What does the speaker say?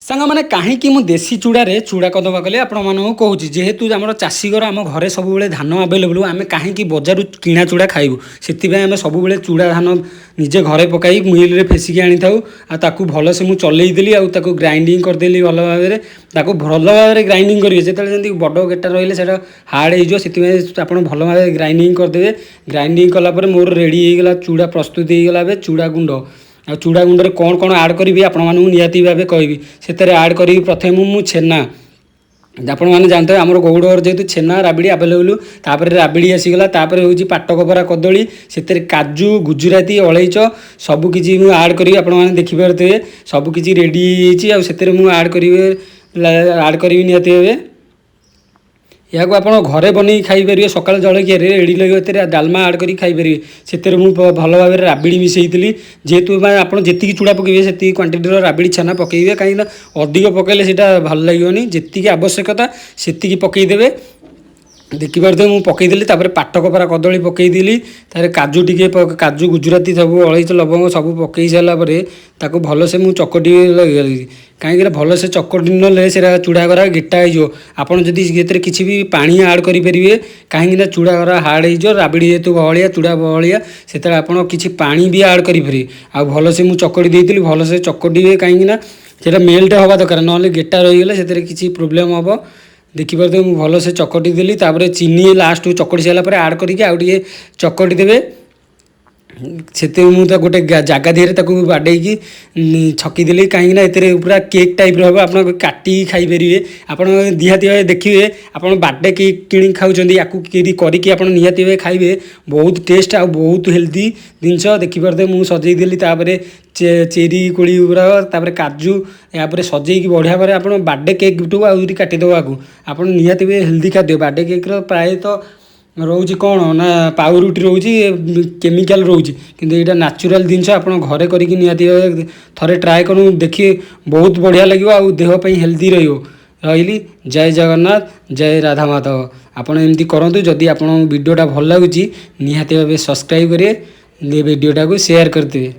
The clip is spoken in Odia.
ସାଙ୍ଗମାନେ, କାହିଁକି ମୁଁ ଦେଶୀ ଚୂଡ଼ାରେ ଚୂଡ଼ା କଦମ୍ବା କଲି, ଆପଣମାନଙ୍କୁ କହୁଛି। ଯେହେତୁ ଆମର ଚାଷୀ ଘର, ଆମ ଘରେ ସବୁବେଳେ ଧାନ ଆଭେଲେବୁଲ୍, ଆମେ କାହିଁକି ବଜାରରୁ କିଣା ଚୂଡ଼ା ଖାଇବୁ? ସେଥିପାଇଁ ଆମେ ସବୁବେଳେ ଚୂଡ଼ା ଧାନ ନିଜେ ଘରେ ପକାଇ ମିଲରେ ଫେସିକି ଆଣିଥାଉ। ଆଉ ତାକୁ ଭଲସେ ମୁଁ ଚଲେଇ ଦେଲି ଆଉ ତାକୁ ଗ୍ରାଇଣ୍ଡିଙ୍ଗ କରିଦେଲି ଭଲ ଭାବରେ। ତାକୁ ଭଲ ଭାବରେ ଗ୍ରାଇଣ୍ଡିଙ୍ଗ କରିବେ, ଯେତେବେଳେ ଯେମିତି ବଡ଼ ଗେଟା ରହିଲେ ସେଇଟା ହାର୍ଡ଼ ହେଇଯିବ। ସେଥିପାଇଁ ଆପଣ ଭଲ ଭାବରେ ଗ୍ରାଇଣ୍ଡିଙ୍ଗ କରିଦେବେ। ଗ୍ରାଇଣ୍ଡିଙ୍ଗ କଲା ପରେ ମୋର ରେଡ଼ି ହେଇଗଲା ଚୂଡ଼ା, ପ୍ରସ୍ତୁତ ହେଇଗଲା ଏବେ ଚୂଡ଼ା ଗୁଣ୍ଡ। ଆଉ ଚୂଡ଼ା ଗୁଣ୍ଡରେ କ'ଣ କ'ଣ ଆଡ଼୍ କରିବି, ଆପଣମାନଙ୍କୁ ନିହାତି ଭାବେ କହିବି। ସେଥିରେ ଆଡ଼୍ କରିବି ପ୍ରଥମେ ମୁଁ ଛେନା। ଆପଣମାନେ ଜାଣିଥିବେ, ଆମର ଗଉଡ଼ ଘର ଯେହେତୁ ଛେନା ରାବିଡ଼ି ଆଭେଲେବୁଲ୍। ତାପରେ ରାବିଡ଼ି ଆସିଗଲା, ତାପରେ ହେଉଛି ପାଟକପରା କଦଳୀ, ସେଥିରେ କାଜୁ, ଗୁଜୁରାତି, ଅଳେଇଚ ସବୁକିଛି ମୁଁ ଆଡ଼୍ କରିବି। ଆପଣମାନେ ଦେଖିପାରୁଥିବେ, ସବୁକିଛି ରେଡ଼ି ହେଇଯାଇଛି। ଆଉ ସେଥିରେ ମୁଁ ଆଡ଼୍ କରିବି ନିହାତି ଭାବେ। ଏହାକୁ ଆପଣ ଘରେ ବନେଇକି ଖାଇପାରିବେ ସକାଳ ଜଳଖିଆରେ, ରେଡ଼ି ଲାଗିବ। ଏଥିରେ ଡାଲମା ଆଡ଼୍ କରିକି ଖାଇପାରିବେ। ସେଥିରେ ମୁଁ ଭଲ ଭାବରେ ରାବିଡ଼ି ମିଶାଇଥିଲି। ଯେହେତୁ ମାନେ ଆପଣ ଯେତିକି ଚୂଡ଼ା ପକାଇବେ, ସେତିକି କ୍ୱାଣ୍ଟିଟିର ରାବିଡ଼ି, ଛେନା ପକାଇବେ। କାହିଁକିନା ଅଧିକ ପକାଇଲେ ସେଇଟା ଭଲ ଲାଗିବନି। ଯେତିକି ଆବଶ୍ୟକତା ସେତିକି ପକାଇଦେବେ। ଦେଖିପାରୁଥିବେ, ମୁଁ ପକାଇଦେଲି। ତାପରେ ପାଟକପରା କଦଳୀ ପକାଇଦେଲି। ତାପରେ କାଜୁ ଟିକେ, କାଜୁ, ଗୁଜୁରାତି ସବୁ, ଅଳେଇଚ, ଲବଙ୍ଗ ସବୁ ପକାଇ ସାରିଲା ପରେ ତାକୁ ଭଲସେ ମୁଁ ଚକଟି ଲଗେଇଲି। କାହିଁକିନା ଭଲସେ ଚକଟି ନେଲେ ସେଇଟା ଚୂଡ଼ା ଗରା ଗେଟା ହେଇଯିବ। ଆପଣ ଯଦି ସେଥିରେ କିଛି ବି ପାଣି ଆଡ଼୍ କରିପାରିବେ, କାହିଁକିନା ଚୂଡ଼ା ଗରା ହାର୍ଡ଼ ହେଇଯିବ। ରାବିଡ଼ି ଯେହେତୁ ବହଳିଆ, ଚୂଡ଼ା ବହଳିଆ, ସେତେବେଳେ ଆପଣ କିଛି ପାଣି ବି ଆଡ଼୍ କରିପାରିବେ। ଆଉ ଭଲସେ ମୁଁ ଚକଟି ଦେଇଥିଲି। ଭଲସେ ଚକଟିବେ, କାହିଁକିନା ସେଇଟା ମେଲ୍ଟ ହେବା ଦରକାର, ନହେଲେ ଗେଟା ରହିଗଲେ ସେଥିରେ କିଛି ପ୍ରୋବ୍ଲେମ୍ ହେବ। ଦେଖିପାରୁଥିବେ, ମୁଁ ଭଲସେ ଚକଟି ଦେଲି। ତାପରେ ଚିନି ଲାଷ୍ଟକୁ ଚକଟି ସାରିଲା ପରେ ଆଡ଼୍ କରିକି ଆଉ ଟିକେ ଚକଟି ଦେବେ। ସେଥିରେ ମୁଁ ତାକୁ ଗୋଟେ ଜାଗା ଦେହରେ ତାକୁ ବାଡ଼େଇକି ଛକିଦେଲି, କାହିଁକିନା ଏଥିରେ ପୁରା କେକ୍ ଟାଇପ୍ର ହେବ, ଆପଣ କାଟିକି ଖାଇପାରିବେ। ଆପଣ ନିହାତି ଭାବେ ଦେଖିବେ, ଆପଣ ବାର୍ଥଡ଼େ କେକ୍ କିଣିକି ଖାଉଛନ୍ତି, ୟାକୁ କରିକି ଆପଣ ନିହାତି ଭାବେ ଖାଇବେ। ବହୁତ ଟେଷ୍ଟ ଆଉ ବହୁତ ହେଲ୍ଦି ଜିନିଷ। ଦେଖିପାରୁଥିବେ, ମୁଁ ସଜେଇଦେଲି। ତାପରେ ଚେରି କୋଳି ଗୁଡ଼ାକ, ତାପରେ କାଜୁ, ଏହାପରେ ସଜେଇକି ବଢ଼ିଆ ଭାବରେ ଆପଣ ବାର୍ଥଡ଼େ କେକ୍ଠୁ ଆହୁରି କାଟିଦେବ ଆକୁ। ଆପଣ ନିହାତି ଭାବେ ହେଲ୍ଦି ଖାଦ୍ୟ। ବାର୍ଥଡ଼େ କେକ୍ର ପ୍ରାୟତଃ ରହୁଛି କ'ଣ ନା ପାଉରୁଟି ରହୁଛି, କେମିକାଲ ରହୁଛି, କିନ୍ତୁ ଏଇଟା ନ୍ୟାଚୁରାଲ୍ ଜିନିଷ। ଆପଣ ଘରେ କରିକି ନିହାତି ଭାବେ ଥରେ ଟ୍ରାଏ କରନ୍ତୁ, ଦେଖିବେ ବହୁତ ବଢ଼ିଆ ଲାଗିବ ଆଉ ଦେହ ପାଇଁ ହେଲ୍ଦି ରହିବ। ରହିଲି, ଜୟ ଜଗନ୍ନାଥ, ଜୟ ରାଧା ମାଧବ। ଆପଣ ଏମିତି କରନ୍ତୁ। ଯଦି ଆପଣଙ୍କ ଭିଡ଼ିଓଟା ଭଲ ଲାଗୁଛି, ନିହାତି ଭାବେ ସବସ୍କ୍ରାଇବ୍ କରିବେ, ଭିଡ଼ିଓଟାକୁ ସେୟାର କରିଦେବେ।